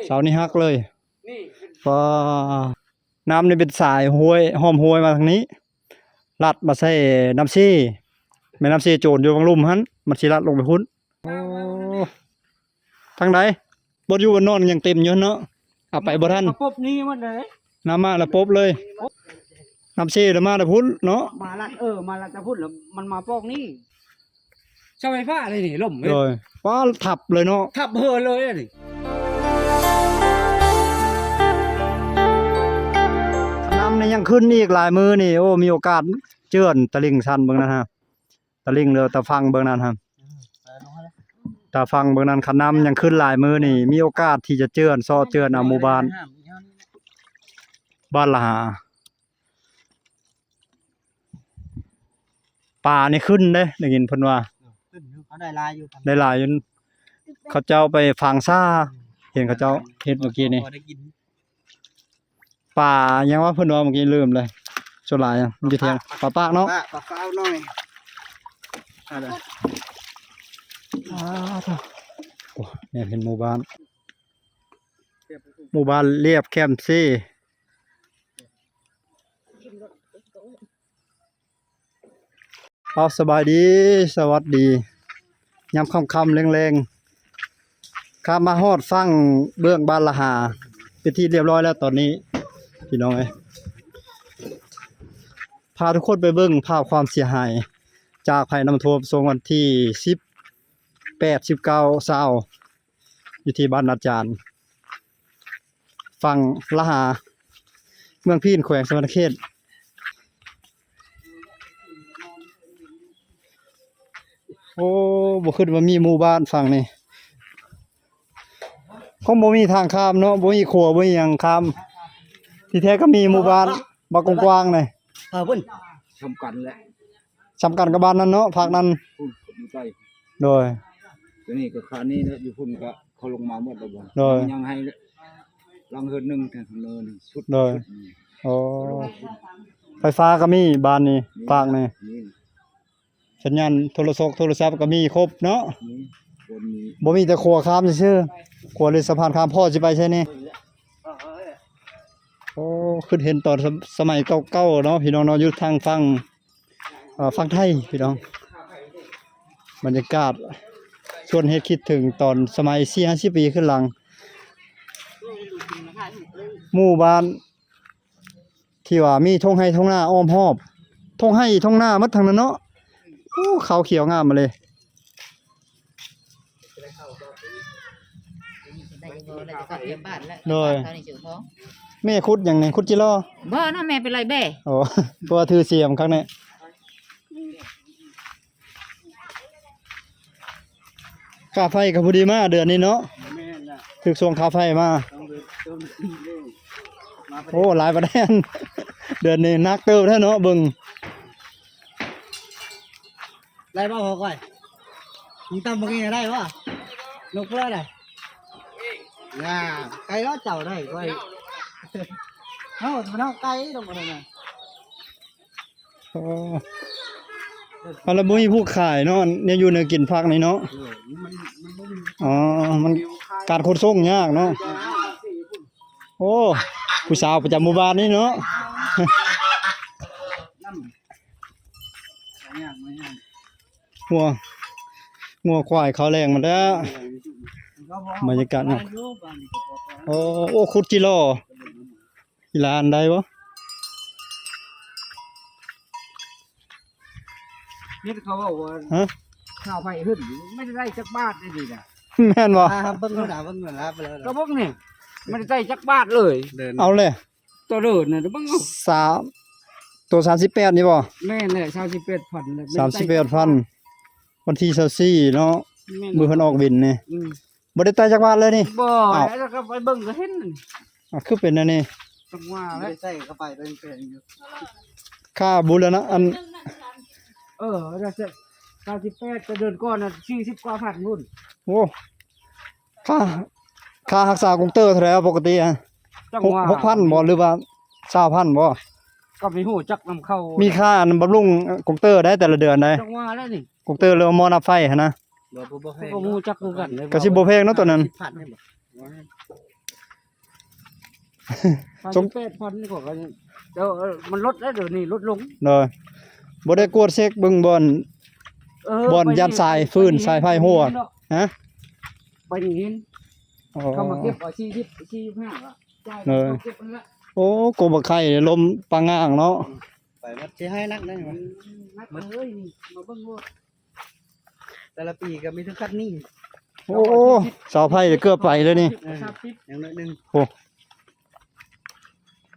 ເສົານີ້ຫັກເລີຍ. ປາ ນ້ຳນີ້ເປັນສາຍຫ້ວຍ ອ້ອມຫ້ວຍມາທາງນີ້ ລັດມາໃສ່ນ້ຳເຊ ແມ່ນ້ຳເຊໂຈນຢູ່ຝັ່ງລຸ່ມຫັ້ນ ມັນຊິລັດລົງໄປພຸ້ນ. ໂອ້ ທາງໃດ ບ່ອນຢູ່ບ່ອນນອນຍັງເຕັມຢູ່ເນາະ ເອົາໄປບໍ່ທັນ. ປະປົບນີ້ໝົດເລີຍ ນ້ຳມາແລ້ວປົບເລີຍ. ນ້ຳເຊລະມາແຕ່ພຸ້ນເນາະ ມາລັດ ເອີ ມາລັດແຕ່ພຸ້ນ ແລ້ວມັນມາປອກນີ້. ເສົາໄຟຟ້າເລີຍນີ້ ລົ້ມເລີຍ. ໂດຍ ປ້າ ທັບເລີຍເນາະ ທັບເຫີເລີຍນີ້. ນ້ຳນີ້ຍັງຂຶ້ນອີກຫຼາຍມື້ນີ້ ໂອ້ ມີໂອກາດເຈື່ອນຕະລິ່ງຊັ້ນເບິ່ງນັ້ນຮະ ຕະລິ່ງເຫຼືອຕາຝັ່ງເບິ່ງນັ້ນຮະ ຕາຝັ່ງເບິ່ງນັ້ນ. ຄັນນ້ຳຍັງຂຶ້ນຫຼາຍມື້ນີ້ ມີໂອກາດທີ່ຈະເຈື່ອນ ເຊາະເຈື່ອນເອົາໝູ່ບ້ານ ບ້ານລະຫາ. ປານີ້ຂຶ້ນເດ້ ໄດ້ຍິນເພິ່ນວ່າ ຂຶ້ນຢູ່ ເຂົາໄດ້ຫຼາຍຢູ່ ໄດ້ຫຼາຍຢູ່. ເຂົາເຈົ້າໄປຝັງຊາ ເຫັນເຂົາເຈົ້າເຮັດເມື່ອກີ້ນີ້. ປາຫຍັງວະ ເພິ່ນວ່າເມື່ອກີ້ ລືມເລີຍ. ສ່ວນຫຼາຍມັນຢູ່ທຽງ ປາປາກເນາະ ປາ ປາຂາວໜ້ອຍ. ໂອ້ ແນມເຫັນໝູ່ບ້ານ ໝູ່ບ້ານລຽບແຄມຊີ. ເອົາ ສະບາຍດີ ສະຫວັດດີ ຍາມຄ່ຳໆແລງໆ ຂ້າມມາຮອດຝັ່ງເບື້ອງບ້ານລະຫາ ເປັນທີ່ລຽບຮ້ອຍແລ້ວຕອນນີ້ ພີ່ນ້ອງເອີຍ. ພາທຸກຄົນໄປເບິ່ງພາບຄວາມເສຍຫາຍຈາກໄພນ້ຳຖ້ວມຊ່ວງວັນທີສິບແປດ ສິບເກົ້າ ຊາວ ຢູ່ທີ່ບ້ານນາຈານ ຝັ່ງລະຫາ ເມືອງພີນ ແຂວງສະຫວັນນະເຂດ. ໂອ້ ບໍ່ຄິດວ່າມີໝູ່ບ້ານຝັ່ງນີ້ ຄົງບໍ່ມີທາງຂ້າມເນາະ ບໍ່ມີຂົວ ບໍ່ມີຫຍັງຂ້າມ. ທີ່ແທ້ກໍມີໝູ່ບ້ານບັກກວ້າງໆນີ້ ເອີ ພຸ້ນ ສ່ຳກັນແຫຼະ ສ່ຳກັນກັບບ້ານນັ້ນເນາະ ພາກນັ້ນ ພຸ້ນ ຢູ່ໃກ້. ໂດຍ ຕົວນີ້ກໍຄານີ້ແຫຼະ ຢູ່ພຸ້ນກໍເຂົາລົງມາໝົດແລ້ວບໍ່? ໂດຍ ຍັງໃຫ້ຫຼັງເຮືອນໜຶ່ງ ເນີນສຸດ. ໂດຍ ໂອ້ ໄຟຟ້າກໍມີບ້ານນີ້ ມີ ພາກນີ້ ມີ ສັນຍານໂທລະສົກໂທລະສັບກໍມີຄົບເນາະ. ມີ ບໍ່ມີແຕ່ຂົວຂ້າມຊື່ໆ ຂົວຫຼືສະພານຂ້າມ ພໍ່ຊິໄປໃສນີ້? ໂອ້ ຄິດເຫັນຕອນສະ ສະໄໝເກົ່າໆເນາະ ພີ່ນ້ອງເນາະ ຢູ່ທາງຝັ່ງ ເອີ ຝັ່ງໄທ ພີ່ນ້ອງ. ບັນຍາກາດຊວນເຮັດຄິດເຖິງຕອນສະໄໝສີ່ຫ້າສິບປີຂຶ້ນຫຼັງ ໝູ່ບ້ານ ທີ່ວ່າມີທົ່ງໄຮ່ທົ່ງນາອ້ອມຮອບ ທົ່ງໄຮ່ທົ່ງນາໝົດທັງນັ້ນເນາະ. ໂອ້ ຂາວຂຽວງາມມາເລີຍ. ໂດຍ ແມ່ຂຸດຫຍັງນີ້ ຂຸດຈິລໍ? ບໍ່ເນາະ ແມ່ເປັນໄລ່ແບ້. ໂອ້ ເພາະວ່າຖືສຽມຄັກແນ່. ຄ່າໄຟກໍພໍດີມາເດືອນນີ້ເນາະ. ແມ່ນລະ ຖືກຊ່ວງຄ່າໄຟມາ. ໂອ້ ຫຼາຍປານໃດ ເດືອນນີ້ໜັກເຕີບແທ້ເນາະ ເບິ່ງ. ໄດ້ບໍ່ພໍ່ກ້ອຍ? ມຶງຕຳບັກນີ້ໄດ້ບໍ່? ນົກເພື່ອໄດ້. ຢ່າ ໄກ່ເນາະ ເຈົ້າໄດ້ກ້ອຍ. ເຮົາ ມັນເຮົາໄກ່ດອກ ມັນນະ. ອໍ ອັນລະບໍ່ມີຜູ້ຂາຍເນາະ ແນວຢູ່ແນວກິນຜັກນີ້ເນາະ. ອໍ ມັນການຂົນສົ່ງຍາກເນາະ. ໂອ້ ຜູ້ສາວປະຈຳໝູ່ບ້ານນີ້ເນາະ. ງົວ ງົວຄວາຍເຂົ້າແລ້ງໝົດແລ້ວ. ບັນຍາກາດເນາະ. ໂອ້ ໂອ້ ຂຸດຈິລໍ. ອີຫຼາອັນໃດບໍ່? ນີ້ເຂົາເວົ້າວ່າ ຮະ? ຊາວໄພຂຶ້ນ ບໍ່ໄດ້ຈັກບາດເດ້ນີ້ນະ. ແມ່ນບໍ່? ອ່າ ເບິ່ງດູນະ ເບິ່ງດູນະ ໄປແລ້ວ ກະເບິ່ງນີ້ ບໍ່ໄດ້ຈັກບາດເລີຍ. ເອົາແຫຼະ ຕໍ່ເດີນນະ ເບິ່ງເອົາ ສາມ ໂຕສາມສິບແປດນີ້ບໍ່? ແມ່ນແຫຼະ ສາມສິບແປດພັນ ສາມສິບແປດພັນ ວັນທີຊາວສີ່ເນາະ. ແມ່ນ ມື້ເພິ່ນອອກບິນນີ້. ອືມ ບໍ່ໄດ້ໄຕ່ຈັກບາດເລີຍນີ້. ບໍ່ ເອົ້າ ແລ້ວກໍໄປເບິ່ງກໍເຫັນ. ອ່າ ຄືເປັນແນວນີ້ ຈັງຫວະແຫຼະ ໄດ້ໃສ່ເຂົ້າໄປເປັນແຂງຢູ່. ຄ່າບູລະນະ ອັນ ເອີ ໄດ້ເຈັດ ເກົ້າສິບແປດ ແຕ່ເດືອນກ່ອນນະ ສີ່ສິບກວ່າພັນພຸ້ນ. ໂອ້ ຄ່າ ຄ່າຮັກສາກົງເຕີເທົ່າໃດປົກກະຕິ? ຈັງຫວະ ຫົກ ຫົກພັນບໍ່ ຫຼືວ່າຊາວພັນບໍ່? ກໍບໍ່ຮູ້ຈັກນຳເຂົາ. ມີຄ່າອັນບຳລຸງກົງເຕີໄດ ແຕ່ລະເດືອນໄດ ຈັງຫວະແລ້ວນີ້. ກົງເຕີ ຫຼືວ່າໝໍ້ນັບໄຟຫັ້ນນະ. ບໍ່ ບໍ່ ບໍ່ແພງ ກໍບໍ່ຮູ້ຈັກຄືກັນເລີຍ. ກໍຊິບໍ່ແພງເນາະຕົວນັ້ນ. ສິບພັນແມ່ນບໍ່? ສາມສິບແປດພັນ ກໍ ກໍ ເອີ ມັນລົດແລ້ວ ດຽວນີ້ລົດລົງ. ໂດຍ ບໍ່ໄດ້ກວດເຊັກເບິ່ງບ່ອນ ເອີ ບ່ອນ ໄປ ຢ້ານສາຍຟືນ ໄປ ສາຍໄຟຮົ່ວ ໄປເນາະ ຮະ? ໄປນີ້ເຫັນ ອໍ ເຂົາມາເກັບເອົາ ສີ່ສິບ ສີ່ສິບຫ້າ ຈ່າຍ ເອີ ເຂົາເກັບຫັ້ນລະ. ໂອ້ ກົວບັກໄຂ່ ລົມປາງງາງເນາະ. ໄປມັນຊິໃຫ້ໜັກເດ້ ອືມ ໜັກເລີຍນີ້ ມາເບິ່ງໂລດ. ແຕ່ລະປີກໍມີເຂັມຂັດນີ້. ໂອ້ ເສົາໄຟເກືອບໄປເລີຍນີ້. ເອີ ສາມສິບ ຢ່າງໜ້ອຍໜຶ່ງ. ໂອ້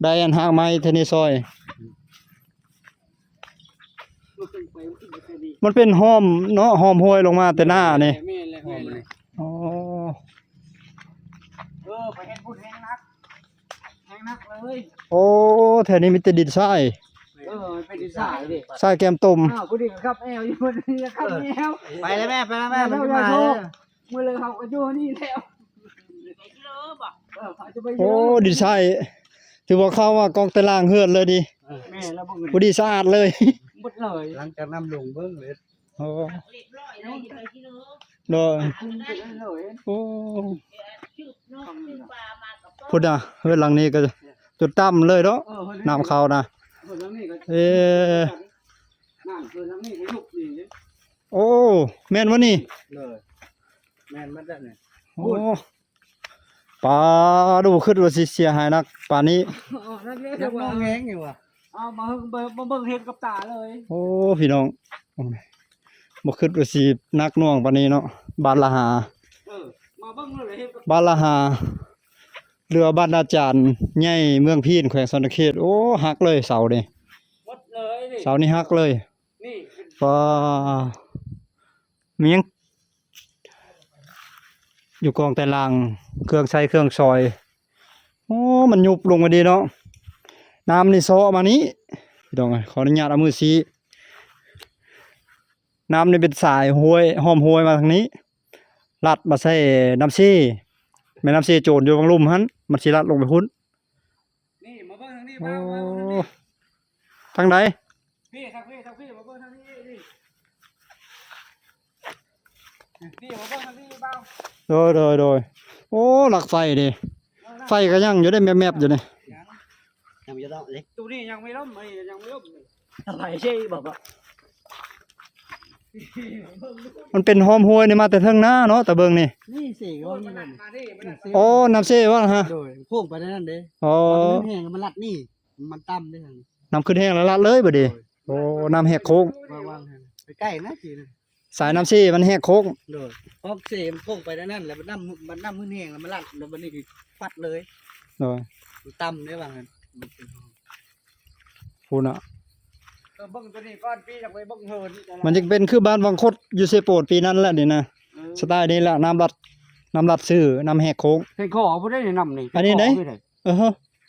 ໄດ້ອັນຮາກໄມ້ເທນີ້ຊ່ອຍ. ມັນເປັນຮ່ອມເນາະ ຮ່ອມຫ້ວຍລົງມາແຕ່ໜ້ານີ້. ແມ່ນແຫຼະ ແມ່ນແຫຼະ. ອໍ ເອີ ໄປເຮັດບຸນແຮງໜັກ ແຮງໜັກເລີຍ. ໂອ້ ແຖວນີ້ມີແຕ່ດິນຊາຍ. ເອີ ເປັນດິນຊາຍເດ້ ຊາຍແກ້ມຕົມ. ອ້າວ ຜູ້ນີ້ກໍຂັບແອວຢູ່ ຜູ້ນີ້ກໍຂັບແອວ. ໄປແລ້ວແມ່ ໄປແລ້ວແມ່ ມັນຈະມາແລ້ວ. ມື້ເລີເຮົາກໍຢູ່ນີ້ແລ້ວ. ເອີ ເຂົາຈະໄປ ໂອ້ ດິນຊາຍ ຖືວ່າເຂົ້າມາກອງແຕ່ລ່າງເຮືອນເລີຍນີ້. ເອີ ແມ່ນແລ້ວ ບໍ່ດີ ສະອາດເລີຍ ໝົດເລີຍ. ຫຼັງຈາກນ້ຳລົງເບິ່ງເລີຍ. ໂອ້ ໂດຍ ໂອ້ ພຸ້ນນະ ເຮືອນຫຼັງນີ້ກໍຈຸດຕ່ຳເລີຍເນາະ ເອີ ເຮືອນ ນ້ຳເຂົ້ານະ. ເຮືອນຫຼັງນີ້ກໍ ເອີ ນ້ຳ ເຮືອນຫຼັງນີ້ກໍລຸກນີ້. ໂອ້ ແມ່ນບໍ່ນີ້? ໂດຍ ແມ່ນໝົດແລ້ວນີ້. ໂອ້ ປາດ ບໍ່ຄິດວ່າຊິເສຍຫາຍໜັກປານນີ້. ອໍ ນັ້ນເລີຍ ຍັງມອງແຮງຢູ່ວ່າ ເອົາມາເບິ່ງ ມາເບິ່ງເຫັນກັບຕາເລີຍ. ໂອ້ ພີ່ນ້ອງ ບໍ່ຄິດວ່າຊິໜັກໜ່ວງປານນີ້ເນາະ. ບ້ານລະຫາ ເອີ ມາເບິ່ງເລີຍ ເຫັນກັບ ບ້ານລະຫາ ເຫຼືອບ້ານອາຈານໃຫຍ່ເມືອງພີນ ແຂວງສະຫວັນນະເຂດ. ໂອ້ ຫັກເລີຍເສົານີ້ ໝົດເລີຍນີ້ ເສົານີ້ຫັກເລີຍ. ນີ້ ປາ ມີຫຍັງຢູ່ກອງແຕ່ລ່າງ ເຄື່ອງໃຊ້ເຄື່ອງສອຍ. ໂອ້ ມັນຍຸບລົງໄປດີເນາະ. ນ້ຳນີ້ເຊາະມານີ້ ພີ່ນ້ອງເອີຍ ຂໍອະນຸຍາດເອົາມືຊີ້. ນ້ຳນີ້ເປັນສາຍຫ້ວຍ ຮ່ອມຫ້ວຍມາທາງນີ້ ລັດມາໃສ່ນ້ຳເຊ ແມ່ນ້ຳເຊໂຈນຢູ່ຫວ່າງລຸ່ມຫັ້ນ ມັນຊິລັດລົງໄປພຸ້ນ. ນີ້ ມາເບິ່ງທາງນີ້ ໂອ້ ມາ ມາເບິ່ງທາງນີ້ ທາງໃດ? ພີ້ ທາງພີ້ ທາງພີ້ ມາເບິ່ງທາງນີ້ ນີ້ ນີ້ ມາເບິ່ງທາງນີ້ ບ່າວ. ໂດຍ ໂດຍ ໂດຍ. ໂອ້ ຫຼັກໄຟເດ້ ໄຟກໍຍັງຢູ່ເດ້ ແມບໆຢູ່ນີ້. ຍັງ ຍັງບໍ່ເລີຍ ໂຕນີ້ຍັງບໍ່ລົມ ອັນນີ້ຍັງບໍ່ລົມ. ໄຟໃຊ່ບໍ່? ມັນເປັນຮ່ອມຫ້ວຍນີ້ມາແຕ່ເທິງນາເນາະ ຕາເບິ່ງນີ້ ນີ້ເຊ ອໍ ນ້ຳເຊວ່າຫັ້ນ. ໂດຍ ໂຄ້ງໄປນັ້ນເດ້. ອໍ ນ້ຳຂຶ້ນແຮງມັນລັດນີ້ ມັນຕ່ຳເດ້. ນ້ຳຂຶ້ນແຮງແລ້ວລັດເລີຍບາດນີ້. ໂດຍ ໂອ້ ນ້ຳແຫກໂຄ້ງ ວາງໆ ໃກ້ໆ ນະ ສາຍນ້ຳເຊມັນແຫກໂຄ້ງ. ໂດຍ ຮອກເຊມັນໂຄ້ງໄປດ້ານນັ້ນ ແລ້ວມັນນ້ຳ ມັນນ້ຳຂຶ້ນແຮງ ແລ້ວມັນລັດ ແລ້ວບັດນີ້ປັດເລີຍ. ໂດຍ ມັນຕ່ຳເດ້ວ່າຊັ້ນ. ພຸ້ນນະ ເອີ ເບິ່ງໂຕນີ້ກ່ອນ ປີຈະໄປເບິ່ງເຫີນ. ມັນຈະເປັນຄືບ້ານວັງຄົດຢູ່ເຊໂປນປີນັ້ນແຫຼະນີ້ນະ. ເອີ ສະໄຕລ໌ນີ້ແຫຼະ ນ້ຳລັດ ນ້ຳລັດຊື່ ນ້ຳແຫກໂຄ້ງ. ເພງຂໍບໍ່ໄດ້ນ້ຳນີ້ ອັນນີ້ເດ້. ເອີ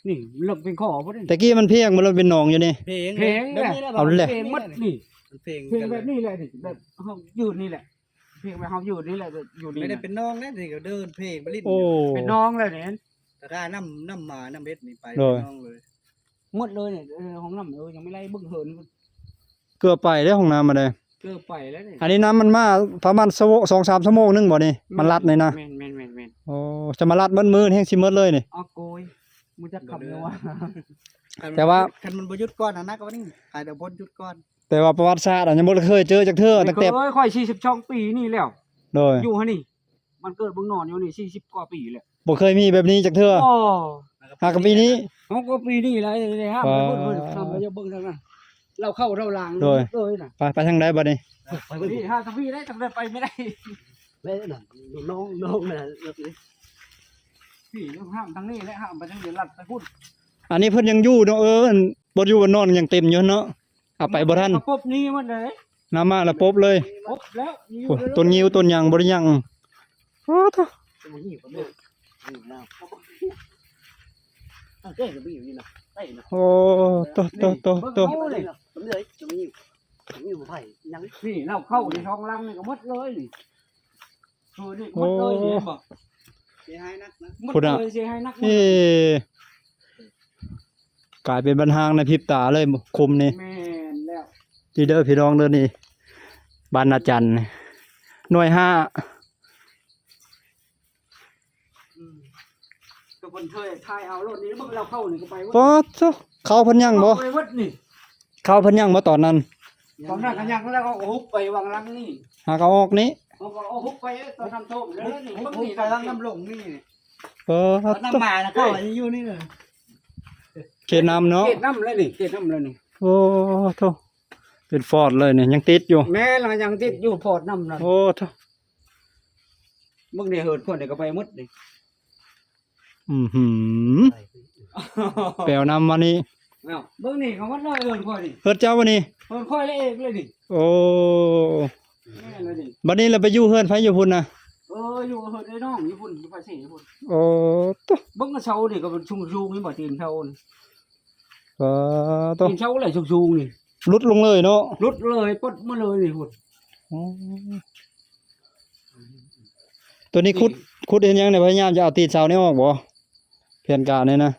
ນີ້ເລິກເພງຂໍບໍ່ໄດ້. ແຕ່ກີ້ມັນເພງ ມັນເລີ່ມເປັນໜອງຢູ່ນີ້. ເພງ ເພງ ແບບນີ້ແຫຼະ ເອົາແຫຼະ ເພງໝົດນີ້. ມັນເພງ ເພງແບບນີ້ແຫຼະນີ້ ແບບເຮົາຢູ່ນີ້ແຫຼະ ພຽງແຕ່ເຮົາຢູ່ນີ້ແຫຼະ ຢູ່ນີ້ ໄມ່ໄດ້ເປັນໜອງເດ້ ນີ້ກໍເດີນເພໄປຫຼິ້ນ. ໂອ້ ເປັນໜອງແລ້ວນີ້ ຖ້ານ້ຳ ນ້ຳໝານ້ຳເບັດນີ້ໄປ ໂດຍ ເປັນໜອງເລີຍ ໝົດເລີຍນີ້. ເອີ ຫ້ອງນ້ຳ ເອີ ຍັງບໍ່ໄດ້ເບິ່ງເຫີນ ເກືອບໄປເດ້ ຫ້ອງນ້ຳມາໄດ້ ເກືອບໄປແລ້ວນີ້. ອັນນີ້ນ້ຳມັນມາປະມານຊົ່ວໂມງ ສອງສາມຊົ່ວໂມງໜຶ່ງບໍ່ນີ້ ມັນລັດນີ້ນະ. ແມ່ນໆໆໆ ໂອ້ ຈະມາລັດໝົດມື້ແຮງຊິໝົດເລີຍນີ້. ອາໂກຍ ບໍ່ຈັກຄຳເລີຍວ່າ ແຕ່ວ່າຄັນມັນບໍ່ຢຸດກ່ອນນະ ກໍວ່ານີ້ ໃຫ້ດາວພົນຢຸດກ່ອນ. ແຕ່ວ່າປະຫວັດສາດ ອັນ ຍັງບໍ່ເຄີຍເຈີຈັກເທື່ອ ຕັ້ງແຕ່ຂ້ອຍສີ່ສິບສອງປີນີ້ແລ້ວ. ໂດຍ ຢູ່ຫັ້ນນີ້ ມັນເກີດເມືອງນອນຢູ່ນີ້ສີ່ສິບກວ່າປີແລ້ວ ບໍ່ເຄີຍມີແບບນີ້ຈັກເທື່ອ. ໂອ້ ຫາກະປີນີ້ ເຮົາກໍປີນີ້ແຫຼະ ໄດ້ຫ້າມໄປເບິ່ງ ຫ້າມໄປເບິ່ງທາງນັ້ນ ລາວເຂົ້າລາວລາງ. ໂດຍ ໂດຍນະ ໄປ ໄປທາງໃດບັດນີ້? ໄປເບິ່ງ ນີ້ ຫາທາງພີ້ໄດ້ ທາງນັ້ນໄປບໍ່ໄດ້. ແມ່ນນະ ນ້ອງ ນ້ອງນະ ພີ້ຫ້າມທາງນີ້ແຫຼະ ຫ້າມໄປທາງເດີນລັດໄປພຸ້ນ. ອັນນີ້ເພິ່ນຍັງຢູ່ເນາະ ເອີ ອັນ ບ່ອນຢູ່ບ່ອນນອນຍັງເຕັມຢູ່ເນາະ ເອົາໄປບໍ່ທັນ. ປົບໜີໝົດເລີຍ ນ້ຳມາແລ້ວປົບເລີຍ ປົບແລ້ວ. ໂອ້ ຕົ້ນງິ້ວຕົ້ນຫຍັງບໍ່ໄດ້ຫຍັງ. ໂອ້ໂຕ ໂອ້ໂຕໂຕໂຕໂຕ. ນີ້ລາວເຂົ້າໃນຊ່ອງຫຼັງນີ້ກໍໝົດເລີຍນີ້ ຄືນີ້ໝົດເລີຍ ເຫັນບໍ່? ເສຍຫາຍໜັກນະ ໝົດເລີຍ ເສຍຫາຍໜັກ. ເອີ ກາຍເປັນບັນຫາງໃນພິບຕາເລີຍ ຄຸ້ມນີ້. ແມ່ນແລ້ວ ນີ້ເດີພີ່ນ້ອງເດີ ນີ້ບ້ານນາຈັນ ໜ່ວຍຫ້າ. ອືມ ກໍ ຄົນເຄີຍຖ່າຍເອົາໂລດນີ້ ເບິ່ງລາວເຂົ້ານີ້ກໍໄປເບິດ ປາດໂທ້ ເຂົ້າເພິ່ນຍັງບໍ່? ເຂົ້າໄປເບິດນີ້ ເຂົ້າເພິ່ນຍັງບໍ່ຕອນນັ້ນ? ຕອນນັ້ນກໍຍັງ ແລ້ວກໍຮຸບໄປວາງຫຼັງນີ້ ຫາກໍອອອກນີ້ ເຂົາກໍເອົາຮຸບໄປຕອນນ້ຳຖ້ວມເລີຍນີ້ ເບິ່ງນີ້ ໄປຫຼັງນ້ຳລົງນີ້ ເອີ ນ້ຳມານະ ເຂົ້າຢູ່ນີ້ ເຂດນ້ຳເນາະ ເຂດນ້ຳແລ້ວນີ້ ເຂດນ້ຳແລ້ວນີ້ ໂອ້ໂທ້ ເປັນຟອດເລີຍນີ້ ຍັງຕິດຢູ່ ແມ່ນ ລະຍັງຕິດຢູ່ ຟອດນ້ຳນັ້ນ ໂອ້ໂທ້ ເບິ່ງນີ້ ເຮືອນຄົນນີ້ກໍໄປໝົດນີ້ ອືຫື ແປວນ້ຳມານີ້ ເອົ້າ ເບິ່ງນີ້ ເຂົາໝົດເລີຍ ເຮືອນຂ້ອຍນີ້ ເຮືອນເຈົ້າບໍ່ນີ້? ເຮືອນຂ້ອຍລະເອກເລີຍນີ້ ໂອ້ ແມ່ນລະນີ້ ບັດນີ້ລະໄປຢູ່ເຮືອນໃຜຢູ່ພຸ້ນນະ? ເອີ ຢູ່ເຮືອນອ້າຍນ້ອງຢູ່ພຸ້ນ ຢູ່ພາສີພຸ້ນ ໂອ້ ໂທ້ ເບິ່ງເສົານີ້ກໍເປັນສູງໆ ເຫັນບໍ່ ຕີນເສົານີ້ ປາດໂທ້ ຕີນເສົາແຫຼະສູງໆນີ້ ຫຼຸດລົງເລີຍເນາະ ຫຼຸດເລີຍ ປົດມາເລີຍນີ້ພຸ້ນ ອໍ ໂຕນີ້ຂຸດ ຂຸດເຮັດຫຍັງນີ້? ພະຍາຍາມຈະເອົາຕີນເສົານີ້ອອກບໍ່? ແຜນການນີ້ນະ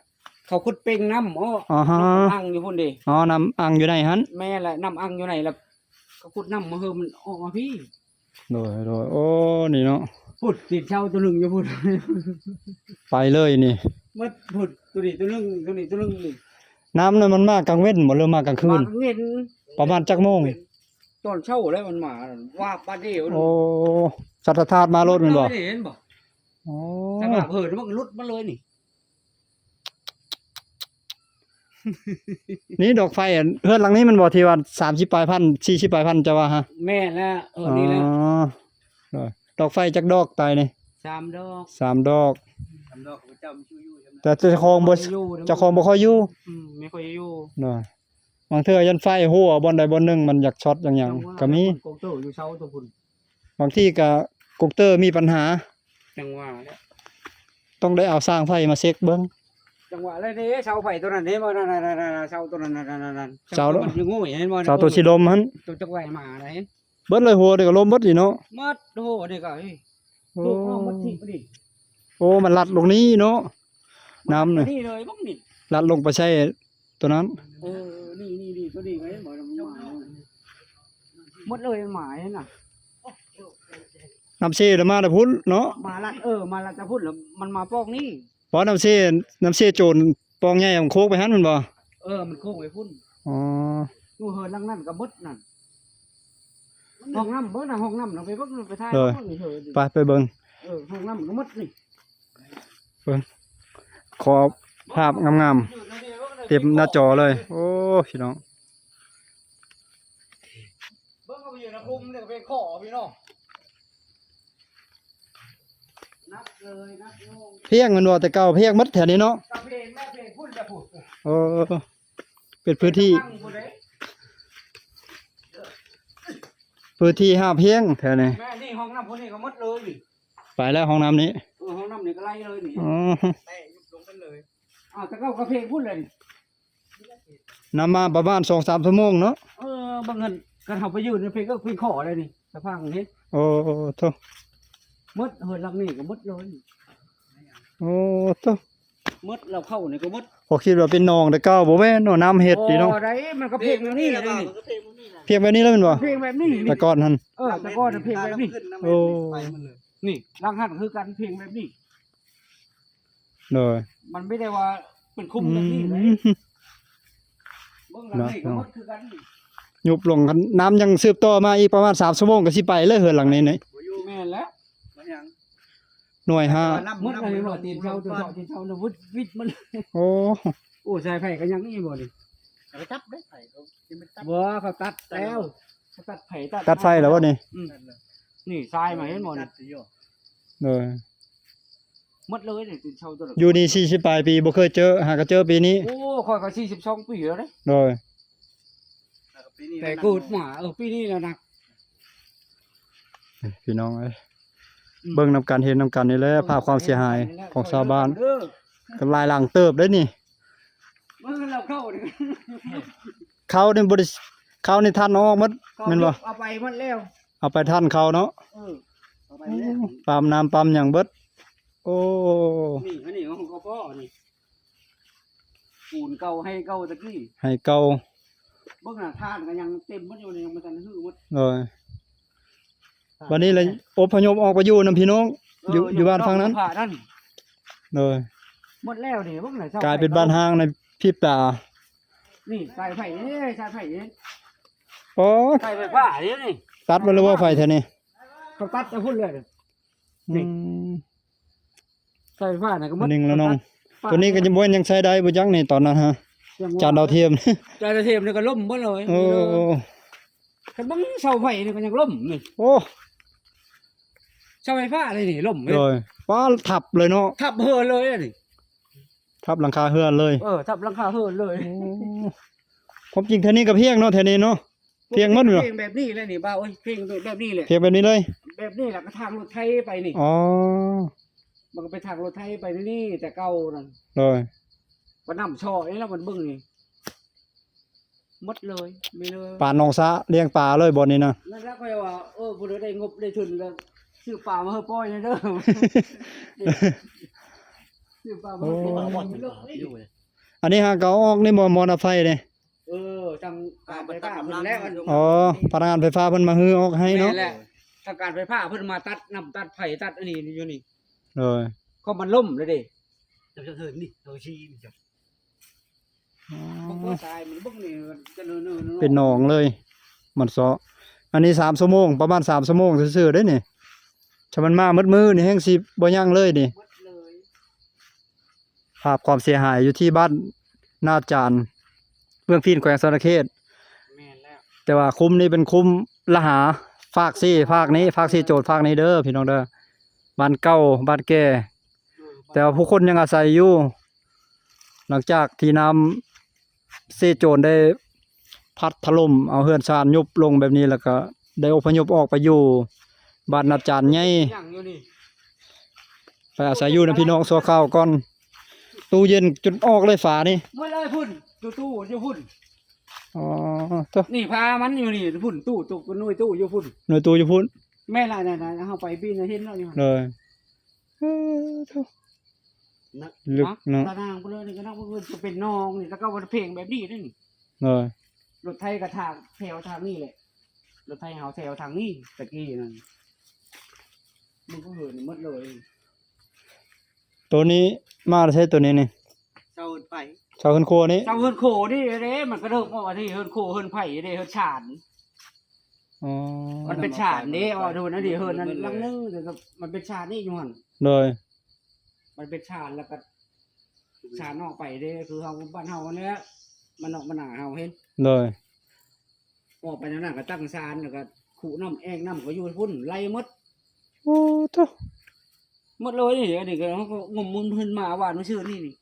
ເຂົາຂຸດເປັ່ງນ້ຳອອກ ອໍຮະ ນ້ຳອັ່ງຢູ່ພຸ້ນເດ ອໍ ນ້ຳອັ່ງຢູ່ໃນຫັ້ນ ແມ່ນແຫຼະ ນ້ຳອັ່ງຢູ່ໃນ ແລ້ວກໍຂຸດນ້ຳມາເຮີມັນອອກມາພີ້ ໂດຍ ໂດຍ ໂອ້ ນີ້ເນາະ ພຸ້ນ ຕີນເສົາໂຕໜຶ່ງຢູ່ພຸ້ນ ໄປເລີຍນີ້ ໝົດພຸ້ນ ໂຕນີ້ໂຕໜຶ່ງ ໂຕນີ້ໂຕໜຶ່ງນີ້ ນ້ຳນັ້ນມັນມາກາງເວັນບໍ່ ຫຼືມາກາງຄືນ? ມາກາງເວັນ ປະມານຈັກໂມງ? ຕອນເຊົ້າແລ້ວມັນມາ ວາບບາດດຽວ ໂອ້ ສັດທະທາດມາໂລດແມ່ນບໍ່? ເຫັນບໍ່? ອໍ ສະບາບເຫີນມັນກໍຫຼຸດມາເລີຍນີ້ ນີ້ດອກໄຟອັນ ເຮືອນຫຼັງນີ້ແມ່ນບໍ່ ທີ່ວ່າສາມສິບປາຍພັນ ສີ່ສິບປາຍພັນ ເຈົ້າວ່າຫະ? ແມ່ນແລ້ວ ເອີ ນີ້ແຫຼະ ອໍ ດອກໄຟຈັກດອກຕາຍນີ້? ສາມດອກ ສາມດອກ ສາມດອກ ເຈົ້າມີຢູ່ ແຕ່ເຈົ້າຂອງບໍ່ ເຈົ້າຂອງບໍ່ຄ່ອຍຢູ່ ອືມ ບໍ່ຄ່ອຍຢູ່ ໂດຍ ບາງເທື່ອຢ້ານໄຟຮົ່ວບ່ອນໃດບ່ອນໜຶ່ງ ມັນຢາກຊັອດຢາກຫຍັງກໍມີ ກອງເຕີຢູ່ເສົາຕົວພຸ້ນ ບາງທີກໍກອງເຕີມີບັນຫາ ຈັ່ງວ່າແຫຼະ ຕ້ອງໄດ້ເອົາຊ່າງໄຟມາເຊັກເບິ່ງ ຈັ່ງວ່າແລ້ວເດ້ ເສົາໄຟຕົວນັ້ນເຫັນບໍ່? ນັ້ນໆໆໆ ເສົາຕົວນັ້ນ ນັ້ນໆໆ ເສົາ ເສົາຕົວມັນຢູ່ງູ້ເຫັນບໍ່? ເສົາຕົວສີລົມຫັ້ນ ຕົວຈັກໄວມາໄດ ເບິດເລີຍ ຫົວນີ້ກໍລົມເບິດນີ້ເນາະ ໝົດ ໂອ້ ນີ້ກໍ ໂອ້ ໂອ້ ມັນລັດລົງນີ້ເນາະ ນ້ຳນີ້ ນີ້ເລີຍບັກນີ້ ລັດລົງໄປໃສ່ຕົວນັ້ນ ເອີ ນີ້ໆໆ ຕົວນີ້ກໍເຫັນບໍ່? ມັນມາ ໝົດເລີຍ ມັນມາຫັ້ນນະ ນ້ຳເຊລະມາແຕ່ພຸ້ນເນາະ ມາລັດ ເອີ ມາລັດແຕ່ພຸ້ນ ແລ້ວມັນມາປອກນີ້ ບໍ່ ນ້ຳເຊ ນ້ຳເຊໂຈນປ່ອງໃຫຍ່ມັນໂຄ້ງໄປຫັ້ນແມ່ນບໍ່? ເອີ ມັນໂຄ້ງໄປພຸ້ນ ອໍ ຢູ່ເຮືອນຫຼັງນັ້ນກໍໝົດນັ້ນ ຫ້ອງນ້ຳເບິ່ງນະ ຫ້ອງນ້ຳນະ ໄປເບິ່ງ ໄປຖ່າຍ ເອີ ເບິ່ງນີ້ເທີ ໄປ ໄປເບິ່ງ ເອີ ຫ້ອງນ້ຳກໍໝົດນີ້ ເບິ່ງ ຂໍພາບງາມໆ ເຕັມໜ້າຈໍເລີຍ ໂອ້ ພີ່ນ້ອງ ເບິ່ງເຂົາໄປຢູ່ໃນຄຸ້ມນີ້ກໍເປັນຂໍພີ່ນ້ອງ ນັບເລີຍ ນັບລົງ ພຽງແມ່ນບໍ່? ແຕ່ເກົ່າພຽງໝົດແຖວນີ້ເນາະ ກຳແພງແມ່ນເພງພຸ້ນລະພຸ້ນ ເອີ ເປັນພື້ນທີ່ ຕັ້ງພຸ້ນເດ້ ພື້ນທີ່ຫາບແຮງແຖວນີ້ ແມ່ນນີ້ ຫ້ອງນ້ຳພຸ້ນນີ້ກໍໝົດເລີຍນີ້ ໄປແລ້ວຫ້ອງນ້ຳນີ້ ເອີ ຫ້ອງນ້ຳນີ້ກໍໄຫຼເລີຍນີ້ ອໍ ແຕ່ຍຸບລົງໄປເລີຍ ອ້າວ ແຕ່ເກົ່າກໍເພງພຸ້ນແຫຼະນີ້ ນຳມາປະມານສອງສາມຊົ່ວໂມງເນາະ ເອີ ບາງເງິນ ຄັນເຮົາໄປຢູ່ໃນເພງກໍເພງຂໍແລ້ວນີ້ ສະພາບນີ້ ໂອ້ ໂທ້ ໝົດ ເຮືອນຫຼັງນີ້ກໍໝົດເລີຍ ໂອ້ ໂທ້ ໝົດ ລາວເຂົ້ານີ້ກໍໝົດ ຂ້ອຍຄິດວ່າເປັນໜອງແຕ່ເກົ່າ ບໍ່ແມ່ນເນາະ ນ້ຳເຮັດນີ້ເນາະ ບໍ່ໄດ້ ມັນກໍເພງແບບນີ້ເລີຍນີ້ ເພງແບບນີ້ເລີຍແມ່ນບໍ່? ເພງແບບນີ້ ແຕ່ກ່ອນຫັ້ນ ເອີ ແຕ່ກ່ອນເພງແບບນີ້ ໂອ້ ນີ້ ຫຼັງຫັ້ນກໍຄືກັນ ເພງແບບນີ້ ໂດຍ ມັນບໍ່ໄດ້ວ່າເປັນຄຸ້ມແບບນີ້ເດ້ ອືມ ເບິ່ງຫຼັງນີ້ກໍໝົດຄືກັນນີ້ ຍຸບລົງ ນ້ຳຍັງສືບຕໍ່ມາອີກປະມານສາມຊົ່ວໂມງກໍຊິໄປເລີຍ ເຮືອນຫຼັງນີ້ນີ້ ແມ່ນແລ້ວ ມັນຫຍັງ ໜ່ວຍຫ້າ ໝົດເລີຍ ຕີນເສົາ ຕີນເສົາ ຕີນເສົາ ວິດ ວິດມັນ ໂອ້ ໂອ້ ສາຍໄຟກໍຍັງນີ້ບໍ່ນີ້ ເຂົາຕັດໄດ້ໄຟ ເຂົາຍັງບໍ່ໄດ້ຕັດ ບໍ່ ເຂົາຕັດແລ້ວ ເຂົາຕັດໄຟ ຕັດ ຕັດໄຟແລ້ວບໍ່ນີ້ ອືມ ນີ້ສາຍມາເຫັນບໍ່ນີ້ ໂດຍ ໝົດເລີຍນີ້ ຕີນເສົາຕົວນັ້ນ ຢູ່ນີ້ສີ່ສິບປາຍປີ ບໍ່ເຄີຍເຈີ ຫາກໍເຈີປີນີ້ ໂອ້ ຂ້ອຍກໍສີ່ສິບສອງປີແລ້ວເດ້ ໂດຍ ແຕ່ເກີດມາ ເອີ ປີນີ້ແລ້ວນະ ພີ່ນ້ອງເອີຍ ອືມ ເບິ່ງນຳກັນ ເຫັນນຳກັນນີ້ແຫຼະ ພາບຄວາມເສຍຫາຍຂອງຊາວບ້ານ ເອີ ກໍຫຼາຍຫຼັງເຕີບເດ້ນີ້ ເບິ່ງແລ້ວເຂົ້ານີ້ ເຂົ້ານີ້ບໍ່ໄດ້ ເຂົ້ານີ້ທັນເອົາອອກໝົດ ເຂົ້າແມ່ນບໍ່? ເອົາໄປໝົດແລ້ວ ເອົາໄປທັນເຂົ້າເນາະ ເອີ ເອົາໄປແລ້ວ ປ້ຳນ້ຳປ້ຳຫຍັງເບິດ ໂອ້ ນີ້ ອັນນີ້ຂອງກະພໍນີ້ ປູນເກົ່າ ໄຮ່ເກົ່າຕະກີ້ ໄຮ່ເກົ່າ ເບິ່ງນະ ຖ່ານກໍຍັງເຕັມໝົດຢູ່ນີ້ ຍັງບໍ່ທັນຮື້ໝົດ ໂດຍ ບັດນີ້ລະອົບພະຍົບອອກໄປຢູ່ນຳພີ່ນ້ອງ ເອີ ຢູ່ ຢູ່ບ້ານຝັ່ງນັ້ນ ໂດຍ ໝົດແລ້ວນີ້ ເບິ່ງໜ້າເສົາ ກາຍເປັນບ້ານຮ້າງໃນພິບຕາ. ນີ້ສາຍໄຟນີ້ ສາຍໄຟນີ້ ໂອ້ຍ ສາຍໄຟຟ້ານີ້ ນີ້ ຕັດໝົດແລ້ວບໍ່ໄຟແຖວນີ້? ເຂົາຕັດແຕ່ພຸ້ນເລີຍ ນີ້ ອືມ ສາຍໄຟຟ້ານັ້ນກໍໝົດ ໜຶ່ງແລ້ວນ້ອງ ເຂົາຕັດ ຕົວນີ້ກໍຍັງບໍ່ ຍັງໃຊ້ໄດ້ບໍ່ຈັກນີ້ ຕອນນັ້ນຮະ ຈານດາວທຽມ ຈານດາວທຽມນີ້ກໍລົ້ມເບິດເລີຍ ໂອ້ ຄັນເບິ່ງເສົາໄຟນີ້ກໍຍັງລົ້ມນີ້ ໂອ້ ເສົາໄຟຟ້າເລີຍນີ້ລົ້ມເລີຍ ໂດຍ ຟ້າທັບເລີຍເນາະ ທັບເຫີນເລີຍນີ້ ທັບຫຼັງຄາເຮືອນເລີຍ ເອີ ທັບຫຼັງຄາເຮືອນເລີຍ ໂອ້ ຄວາມຈິງແຖວນີ້ກໍພຽງເນາະ ແຖວນີ້ເນາະ ພຽງໝົດເນາະ ພຽງແບບນີ້ແຫຼະນີ້ ບ່າວເອີຍ ພຽງແບບນີ້ແຫຼະ ພຽງແບບນີ້ເລີຍ ແບບນີ້ແຫຼະ ກໍທາງລົດໄຖໄປນີ້ ອໍ ມັນກໍເປັນທາງລົດໄຖໄປນີ້ ແຕ່ເກົ່ານັ້ນ ໂດຍ ວ່ານ້ຳຊອກນີ້ແຫຼະ ມັນເບິ່ງນີ້ ໝົດເລີຍ ມີເລີຍ ປາໜອງສະລ້ຽງປາເລີຍບ່ອນນີ້ນະ ນັ້ນລະຂ້ອຍວ່າ ເອີ ຜູ້ໃດໄດ້ງົບໄດ້ທຶນລະ ຊື້ປາມາໃຫ້ປ່ອຍແດ່ເດີ ຊື້ປາມາໃຫ້ປ່ອຍ ປາບ່ອນເພິ່ນກໍຢູ່ເລີຍ ອັນນີ້ຫາກໍເອົາອອກນີ້ບໍ່ ໝໍ້ດັບໄຟນີ້ ເອີ ທາງການໄຟຟ້າເພິ່ນແລ້ວ ອໍ ພະນັກງານໄຟຟ້າເພິ່ນມາຮື້ອອກໃຫ້ເນາະ ແມ່ນແຫຼະ ທາງການໄຟຟ້າເພິ່ນມາຕັດນ້ຳຕັດໄຟຕັດອັນນີ້ຢູ່ນີ້ ໂດຍ ເພາະມັນລົ້ມແລ້ວເດ້ ຈະເທີນນີ້ ໂຕຊີນີ້ ອໍ ເບິ່ງບໍ່ຊາຍ ມັນເບິ່ງນີ້ ຈະເນີໆ ເປັນໜອງເລີຍ ມັນເຊາະ ອັນນີ້ສາມຊົ່ວໂມງ ປະມານສາມຊົ່ວໂມງຊື່ໆເດ້ນີ້ ຖ້າມັນມາໝົດມື້ນີ້ແຮ່ງຊິບໍ່ຍັງເລີຍນີ້ ໝົດເລີຍ ພາບຄວາມເສຍຫາຍຢູ່ທີ່ບ້ານນາຈານ ເມືອງພີນ ແຂວງສະຫວັນນະເຂດ ແມ່ນແລ້ວ ແຕ່ວ່າຄຸ້ມນີ້ເປັນຄຸ້ມລະຫາ ຟາກເຊຟາກນີ້ ຟາກເຊໂຈນຟາກນີ້ເດີພີ່ນ້ອງເດີ ບ້ານເກົ່າ ບ້ານແກ່ ແຕ່ວ່າຜູ້ຄົນຍັງອາໄສຢູ່ ຫຼັງຈາກທີ່ນ້ຳເຊໂຈນໄດ້ພັດຖະຫຼົ່ມເອົາເຮືອນຊານຍຸບລົງແບບນີ້ ແລ້ວກໍໄດ້ອົບພະຍົບອອກໄປຢູ່ບ້ານນາຈານໃຫຍ່ ໄປອາໄສຢູ່ນຳພີ່ນ້ອງຊົ່ວຄາວກ່ອນ ຕູ້ເຢັນຈົນອອກເລີຍຝານີ້ ໝົດເລີຍພຸ້ນ ຕູ້ຕູ້ຢູ່ພຸ້ນ ອໍ ໂທ້ ນີ້ຝາມັນຢູ່ນີ້ພຸ້ນ ຕູ້ຕົກໜ່ວຍຕູ້ຢູ່ພຸ້ນ ໜ່ວຍຕູ້ຢູ່ພຸ້ນ ແມ່ນລະ ນັ້ນໆ ເຮົາໄປປີນເຫັນແລ້ວຢູ່ ໂດຍ ເອີ ໂທ້ ນະ ເລິກເນາະ ຕານາງໄປເລີຍນີ້ກໍນັບວ່າເພິ່ນຈະເປັນໜອງນີ້ ແລ້ວກໍວ່າເພງແບບນີ້ເດ້ນີ້ ໂດຍ ລົດໄຖກໍທາງແຖວທາງນີ້ແຫຼະ ລົດໄຖເຮົາແຖວທາງນີ້ຕະກີ້ນັ້ນ ມັນກໍເຫີນໝົດເລີຍ ໂຕນີ້ມາແຕ່ໃສໂຕນີ້ນີ້? ເສົາເຮືອນໄຟ ເສົາເຮືອນຄົວນີ້ ເສົາເຮືອນຄົວນີ້ເດ້ ມັນກະເດີບອອກອັນນີ້ ເຮືອນຄົວເຮືອນໄຟເດ້ ເຮືອນຊານ ອໍ ມັນເປັນຊານເດ້ ອໍ ໂດນອັນນີ້ເຮືອນນັ້ນຫຼັງໜຶ່ງ ແຕ່ມັນເປັນຊານນີ້ຢູ່ຫັ້ນ ໂດຍ ມັນເປັນຊານ ແລ້ວກໍຊານອອກໄປເດ້ ຄືເຮົາ ບ້ານເຮົາຫັ້ນແຫຼະ ບ້ານນອກບ້ານນາເຮົາເຫັນ ໂດຍ ອອກໄປນັ້ນນະ ກໍຕັ້ງຊານ ແລ້ວກໍຄຸນ້ຳ ແອ່ງນ້ຳກໍຢູ່ພຸ້ນ ໄຫຼໝົດ ໂອ້ ໂທ້ ໝົດເລີຍນີ້ ອັນນີ້ກໍເຮົາກໍງົມເງິນຂຶ້ນມາຫວ່ານມື້ຊືນນີ້ນີ້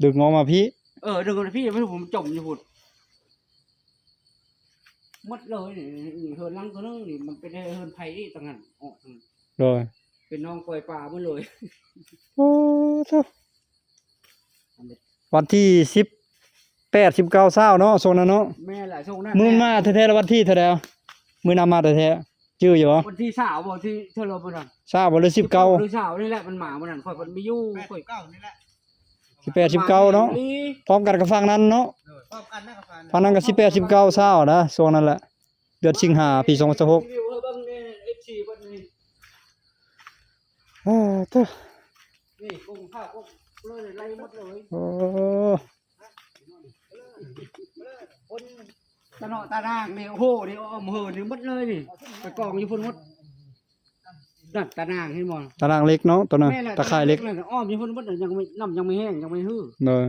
ດຶງອອກມາພີ້ ເອີ ດຶງອອກມາພີ້ ມັນ ມັນຈົມຢູ່ພຸ້ນ ໝົດເລີຍນີ້ ນີ້ເຮືອນຫຼັງຕົວໜຶ່ງນີ້ ມັນເປັນເຮືອນໄຜອີກຕ່າງຫາກ ອອກ ໂດຍ ເປັນໜອງປ່ອຍປາໝົດເລີຍ ໂອ້ ໂທ້ ວັນທີສິບແປດ ສິບເກົ້າ ຊາວເນາະ ຊ່ວງນັ້ນເນາະ ແມ່ນລະ ຊ່ວງນັ້ນ ມື້ມາແທ້ໆລະ ວັນທີເທົ່າໃດ ມື້ນຳມາແທ້ໆ ຈື່ຢູ່ບໍ່? ວັນທີຊາວບໍ່ ທີ່ເທື່ອລະບໍ່ນັ້ນ ຊາວບໍ່ ຫຼື ສິບເກົ້າ ຫຼື ຊາວນີ້ແຫຼະ ມັນມາມື້ນັ້ນ ຂ້ອຍບໍ່ໄດ້ຢູ່ ຂ້ອຍ ແປດສິບເກົ້ານີ້ແຫຼະ ສິບແປດ ສິບເກົ້າເນາະ ພ້ອມກັນກັບຝັ່ງນັ້ນເນາະ ເອີ ພ້ອມກັນນະ ກັບຝັ່ງນັ້ນ ຝັ່ງນັ້ນກໍສິບແປດ ສິບເກົ້າ ຊາວນະ ຊ່ວງນັ້ນແຫຼະ ເດືອນສິງຫາ ປີສອງພັນຊາວຫົກ ເອີ ໂທ້ ນີ້ກົງຂ້າວກົງເລີຍໄລ່ໝົດເລີຍ ໂອ້ ຕາເນາະຕານາງນີ້ ໂອ້ໂຫ ນີ້ອ້ອມເຫີນນີ້ໝົດເລີຍນີ້ ໄປກອງຢູ່ພຸ້ນໝົດ ນັ້ນຕານາງເຫັນບໍ່? ຕານາງເຫຼັກເນາະ ຕົວນັ້ນ ແມ່ນແຫຼະ ຕາຂ່າຍເຫຼັກ ຕານາງເຫຼັກນັ້ນອ້ອມຢູ່ພຸ້ນໝົດ ຍັງບໍ່ ນ້ຳຍັງບໍ່ແຫ້ງ ຍັງບໍ່ຮື ໂດຍ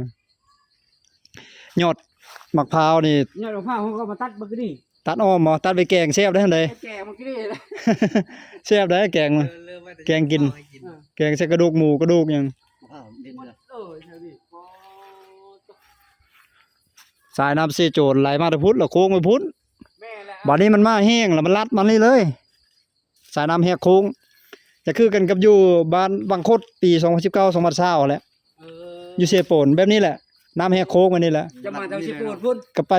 ຍອດໝາກພ້າວນີ້ ຍອດໝາກພ້າວເຮົາກໍມາຕັດເບິ່ງນີ້ ຕັດອ້ອມບໍ່? ຕັດໄປແກງແຊບໄດ໋ຫັ້ນໃດ ແກງເມື່ອກີ້ນີ້ ແຊບໄດ໋ແກງ ເອີ ເລີ່ມວ່າຈະ ແກງກິນ ເອີ ແກງໃສ່ກະດູກໝູກະດູກຫຍັງ ເອີ ເອີ ສາຍນ້ຳເຊໂຈນໄຫຼມາແຕ່ພຸ້ນ ແລ້ວໂຄ້ງໄປພຸ້ນ ແມ່ນແຫຼະ ບາດນີ້ມັນມາແຮງ ແລ້ວມັນລັດມານີ້ເລີຍ ສາຍນ້ຳແຫກໂຄ້ງ ຈະຄືກັນກັບຢູ່ບ້ານວັງຄົດ ປີສອງພັນສິບເກົ້າ ສອງພັນຊາວຫັ້ນແຫຼະ ເອີ ຢູ່ເຊໂປນ ແບບນີ້ແຫຼະ ນ້ຳແຫກໂຄ້ງແບບນີ້ແຫຼະ ຈະມາຈາກເຊໂປນພຸ້ນ ກໍໄປ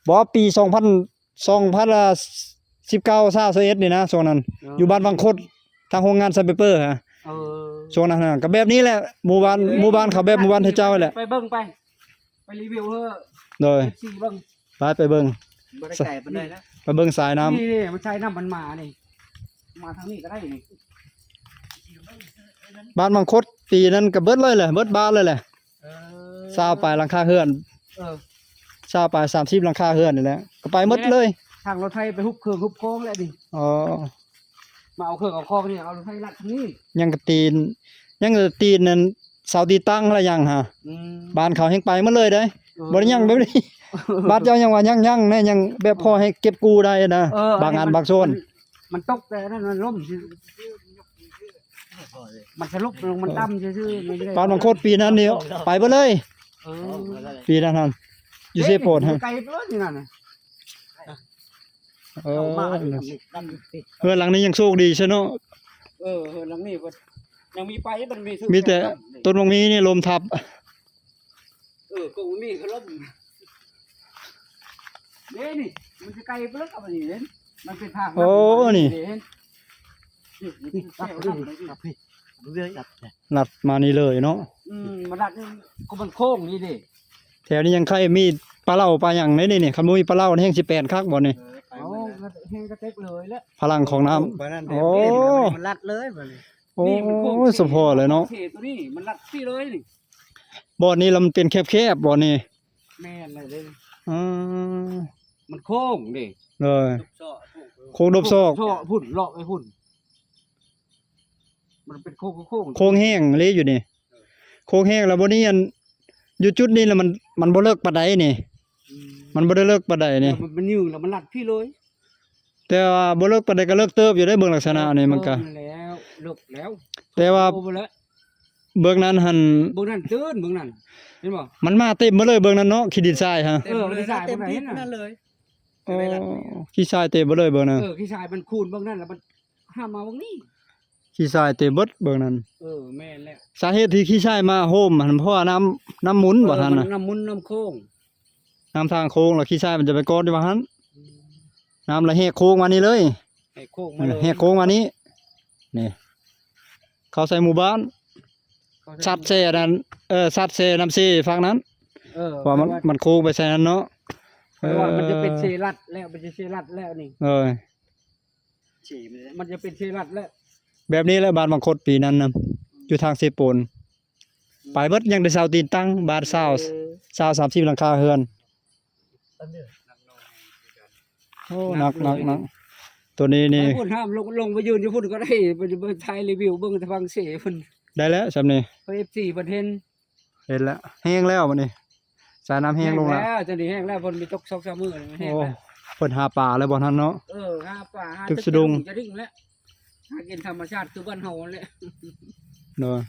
ບໍ່ ປີສອງພັນ ສອງພັນສິບເກົ້າ ຊາວ ຊາວເອັດນີ້ນະ ຊ່ວງນັ້ນ ເອີ ຢູ່ບ້ານວັງຄົດ ທາງໂຮງງານໄຊເປເປີຫັ້ນ ເອີ ຊ່ວງນັ້ນນະ ກໍແບບນີ້ແຫຼະ ໝູ່ບ້ານ ເອີ ໝູ່ບ້ານເຂົາແບບໝູ່ບ້ານເຂົາເຈົ້າຫັ້ນແຫຼະ ໄປເບິ່ງໄປ ໄປຣີວິວເຮີ ໂດຍ ເອັຟຊີ ເບິ່ງ ໄປ ໄປເບິ່ງ ບໍ່ໄດ້ໄກປານໃດນະ ໄປເບິ່ງສາຍນ້ຳ ນີ້ ນີ້ ມັນສາຍນ້ຳມັນມານີ້ ມາທາງນີ້ກໍໄດ້ນີ້ ບ້ານວັງຄົດ ປີນັ້ນກໍເບິດເລີຍແຫຼະ ເບິດບານເລີຍແຫຼະ. ເອີ ຊາວປາຍຫຼັງຄາເຮືອນ ເອີ ຊາວປາຍ ສາມສິບຫຼັງຄາເຮືອນນີ້ແຫຼະ ກໍໄປໝົດເລີຍ. ທາງລົດໄຖໄປຮຸບເຄື່ອງຮຸບຂອງແລ້ວນີ້. ອໍ ມາເອົາເຄື່ອງເອົາຂອງນີ້ ເອົາລົດໄຖລັດນີ້. ຍັງກະຕີນ ຍັງກະຕີນນັ້ນ ເສົາຕີນຕັ້ງລະຍັງຫາ. ອືມ ບ້ານເຂົາແຮ່ງໄປໝົດເລີຍເດ້. ເອີ ບໍ່ໄດ້ຍັງແບບນີ້. ບ້ານເຈົ້າຍັງວ່າຍັງໆ ແນ່ ຍັງແບບພໍໃຫ້ເກັບກູ້ໄດ້ນະ. ເອີ ບາງອັນບາງສ່ວນ ມັນ ມັນຕົກແຕ່ນັ້ນ ມັນລົ້ມຊື່ ມັນສະຫຼຸບລົງ ມັນຕ່ຳຊື່ໆ. ບ້ານບາງຄົດປີນັ້ນນີ້ໄປເບິດເລີຍ. ເອີ ປີນັ້ນຫັ້ນ ຢູ່ເຊໂປນຫັ້ນ ໄກເບີດນີ້ນັ້ນ. ເອີ ເຮືອນຫຼັງນີ້ຍັງໂຊກດີຊະເນາະ. ເອີ ເຮືອນຫຼັງນີ້ກໍຍັງມີໄປ ມັນມີ ມີແຕ່ຕົ້ນໝາກມີນີ້ລົມທັບ. ເອີ ກໍມີກໍລົມ ເດ້ນີ້ ມັນຊິໄກເບີດກັບອັນນີ້ເດ້ ມັນເປັນທາງ. ໂອ້ ນີ້ ນີ້ ນີ້ ນີ້ ນີ້ ນີ້ ນີ້ ລັດມານີ້ເລີຍເນາະ. ອືມ ມັນລັດນີ້ກໍມັນໂຄ້ງນີ້ເດ້. ແຖວນີ້ຍັງໃຄ່ມີປາເຫຼົ່າປາຫຍັງເດ້ນີ້ ຄັນບໍ່ມີປາເຫຼົ່ານີ້ແຮ່ງຊິແປນຄັກບໍ່ນີ້. ເອີ ເອົາ ແຮ່ງກະເຕັກເລີຍແຫຼະ ພະລັງຂອງນ້ຳ. ໂອ້ ມັນລັດເລີຍບັດນີ້. ໂອ້ ນີ້ມັນໂຄ້ງ ສະເພາະເລີຍເນາະ ເຂດຕົວນີ້ມັນລັດຊີ້ເລີຍນີ້. ບ່ອນນີ້ລະມັນເປັນແຄບໆ ບ່ອນນີ້. ແມ່ນແລ້ວເດ້. ອືມ ມັນໂຄ້ງເດ້. ໂດຍ ໂຄ້ງດົບຊອກ ໂຄ້ງດົບຊອກ ເຊາະພຸ້ນ ເລາະໄປພຸ້ນ. ມັນເປັນໂຄ້ງ ໂຄ້ງ ໂຄ້ງແຮງເລີຍຢູ່ນີ້ ໂຄ້ງແຮງ. ແລ້ວບ່ອນນີ້ ອັນ ຢູ່ຈຸດນີ້ລະມັນ ມັນບໍ່ເລິກປານໃດນີ້. ອືມ ມັນບໍ່ໄດ້ເລິກປານໃດນີ້ ມັນ ມັນຍືນແລ້ວມັນລັດພີ້ເລີຍ. ແຕ່ວ່າບໍ່ເລິກປານໃດກໍເລິກເຕີບຢູ່ເດ້ ເບິ່ງລັກສະນະນີ້ມັນກໍ ເອີ ແລ້ວເລິກແລ້ວ. ແຕ່ວ່າ ໂອ້ ບໍ່ແລ້ວ ເບື້ອງນັ້ນຫັ້ນ ເບື້ອງນັ້ນຕື້ນ ເບື້ອງນັ້ນ ເຫັນບໍ່ ມັນມາເຕັມໝົດເລີຍເບື້ອງນັ້ນເນາະ ຂີ້ດິນຊາຍຫັ້ນ. ເອີ ຂີ້ຊາຍເຕັມທີ່ນັ້ນເລີຍ. ໂອ້ ຂີ້ຊາຍເຕັມໝົດເລີຍເບື້ອງນັ້ນ. ເອີ ຂີ້ຊາຍມັນຄູນເບື້ອງນັ້ນ ແລ້ວມັນຫ້າມມາເບື້ອງນີ້ ຂີ້ຊາຍເຕັມເບິດເບື້ອງນັ້ນ. ເອີ ແມ່ນແລ້ວ ສາເຫດທີ່ຂີ້ຊາຍມາໂຮມຫັ້ນ ເພາະວ່ານ້ຳ ນ້ຳໝຸນບໍ່ທັນນະ ນ້ຳໝຸນ ນ້ຳໂຄ້ງ ນ້ຳທາງໂຄ້ງ ແລ້ວຂີ້ຊາຍມັນຈະໄປກອດຢູ່ວ່າຫັ້ນ. ອືມ ນ້ຳລະແຫກໂຄ້ງມານີ້ເລີຍ ແຫກໂຄ້ງມາເລີຍ ແຫກໂຄ້ງມານີ້ ນີ້ ເຂົ້າໃສ່ໝູ່ບ້ານ ເຂົ້າໃສ່ ຊັດແຊ່ນັ້ນ ເອີ ຊັດແຊ່ນ້ຳເຊຝັ່ງນັ້ນ. ເອີ ເພາະວ່າມັນ ມັນໂຄ້ງໄປໃສ່ນັ້ນເນາະ. ເພາະວ່າມັນຈະເປັນ ເອີ ເຊລັດແລ້ວ ມັນຈະເຊລັດແລ້ວນີ້. ເອີ ມັນຈະເປັນເຊລັດແລ້ວ. ແບບນີ້ແຫຼະ ບ້ານບັງຄົດປີນັ້ນນະ ຢູ່ທາງເຊໂປນ ໄປເບິດ ຍັງແຕ່ເສົາຕີນຕັ້ງ ບາດຊາວ ເອີ ຊາວ ສາມສິບຫຼັງຄາເຮືອນ. ໂອ້ ໜັກ ໜັກ ໜັກ ໂຕນີ້ນີ້ ໄປພຸ້ນຫ້າມລົງ ລົງໄປຢືນຢູ່ພຸ້ນກໍໄດ້ ໄປ ໄປຖ່າຍຣີວິວເບິ່ງແຕ່ຝັ່ງເຊພຸ້ນ ໄດ້ແລ້ວຊ່ຳນີ້ ເອັຟຊີເພິ່ນເຫັນ ເຫັນແລ້ວ ແຮງແລ້ວບັດນີ້ ສາຍນ້ຳແຮງລົງແລ້ວ ແຮງແລ້ວ ໂຕນີ້ແຮງແລ້ວ ເພິ່ນມີຕົກສອງສາມມື້ແຮງແລ້ວ. ໂອ້ ເພິ່ນຫາປາແລ້ວບ່ອນຫັ້ນເນາະ. ເອີ ຫາປາ ຫາຕຶກສະດຸງ ຈະດິ້ງແລ້ວ ຫາກິນທຳມະຊາດຄືບ້ານເຮົາຫັ້ນແຫຼະ. ໂດຍ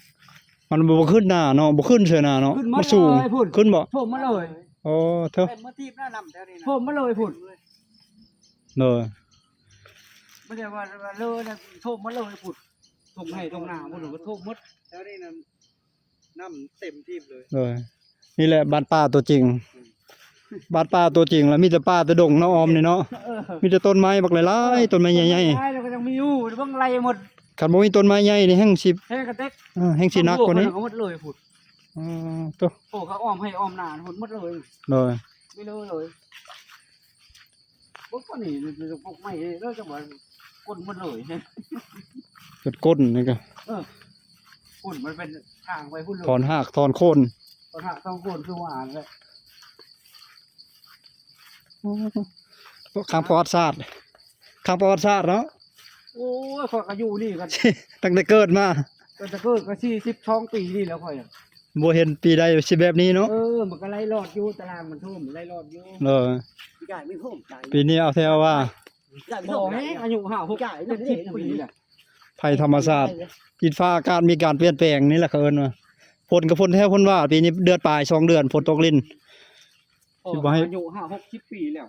ມັນບໍ່ຂຶ້ນໜ້າເນາະ ບໍ່ຂຶ້ນເທື່ອໜ້າເນາະ ມັນສູງ ຂຶ້ນບໍ່ ຖ້ວມໝົດເລີຍ. ໂອ້ ເທີ ເປັນມາທີບໜ້ານ້ຳແຖວນີ້ນະ ຖ້ວມໝົດເລີຍພຸ້ນ. ໂດຍ ບໍ່ໄດ້ວ່າ ວ່າເລີນະ ຖ້ວມໝົດເລີຍພຸ້ນ ທົ່ງໄຮ່ທົ່ງນາພຸ້ນ ກໍຖ້ວມໝົດ ແຖວນີ້ນະ ນ້ຳເຕັມທີບເລີຍ. ໂດຍ ນີ້ແຫຼະບ້ານປ່າຕົວຈິງ ອືມ ບ້ານປ່າຕົວຈິງ ແລ້ວມີແຕ່ປ່າແຕ່ດົງເນາະ ອ້ອມນີ້ເນາະ. ເອີ ມີແຕ່ຕົ້ນໄມ້ບັກຫຼາຍໆ ເອີ ຕົ້ນໄມ້ໃຫຍ່ໆ ແລ້ວກໍຍັງມີຢູ່ ເບິ່ງໄລ່ໝົດ. ຄັນບໍ່ມີຕົ້ນໄມ້ໃຫຍ່ນີ້ແຮ່ງຊິ ແຮ່ງກະເຕັກ ເອີ ແຮ່ງຊິໜັກກວ່ານີ້ ໂອ້ ຄົນກໍໝົດເລີຍພຸ້ນ. ອໍ ໂຕ ໂອ້ ເຂົາອ້ອມໄຮ່ອ້ອມນາພຸ້ນໝົດເລີຍ. ໂດຍ ມີເລີຍ ເບິ່ງປານນີ້ ປູກໄມ້ເລີຍ ຈັງວ່າກົ້ນໝົດເລີຍ ເປັນກົ້ນນີ້ກໍ ເອີ ພຸ້ນມັນເປັນທາງໄປພຸ້ນເລີຍ ຖອນຮາກຖອນໂຄນ ຖອນຮາກຖອນໂຄນຄືວ່ານັ້ນແຫຼະ. ໂອ້ ຄັ້ງປະຫວັດສາດ ຄັ້ງປະຫວັດສາດເນາະ. ໂອ້ຍ ຂ້ອຍກໍຢູ່ນີ້ກໍ ຕັ້ງແຕ່ເກີດມາ ຕັ້ງແຕ່ເກີດກໍສີ່ສິບສອງປີນີ້ແລ້ວຂ້ອຍ ບໍ່ເຫັນປີໃດຊິແບບນີ້ເນາະ. ເອີ ມັນກໍໄລ່ລອດຢູ່ ຕາລ່າງມັນຖ້ວມໄລ່ລອດຢູ່. ເອີ ປີນີ້ເອົາແທ້ເອົາວ່າ ຂໍແຮງອາຍຸຫ້າຫົກເຈັດສິບປີແຫຼະ. ໄພທຳມະຊາດ ດິນຟ້າອາກາດມີການປ່ຽນແປງ ນີ້ແຫຼະເຂົາເອີ້ນວ່າ ຝົນກໍຝົນແທ້ຝົນວ່າ ປີນີ້ເດືອນປາຍ ສອງເດືອນ ຝົນຕົກລິນ ຊິບໍ່ໃຫ້ ອາຍຸຫ້າຫົກສິບປີແລ້ວ.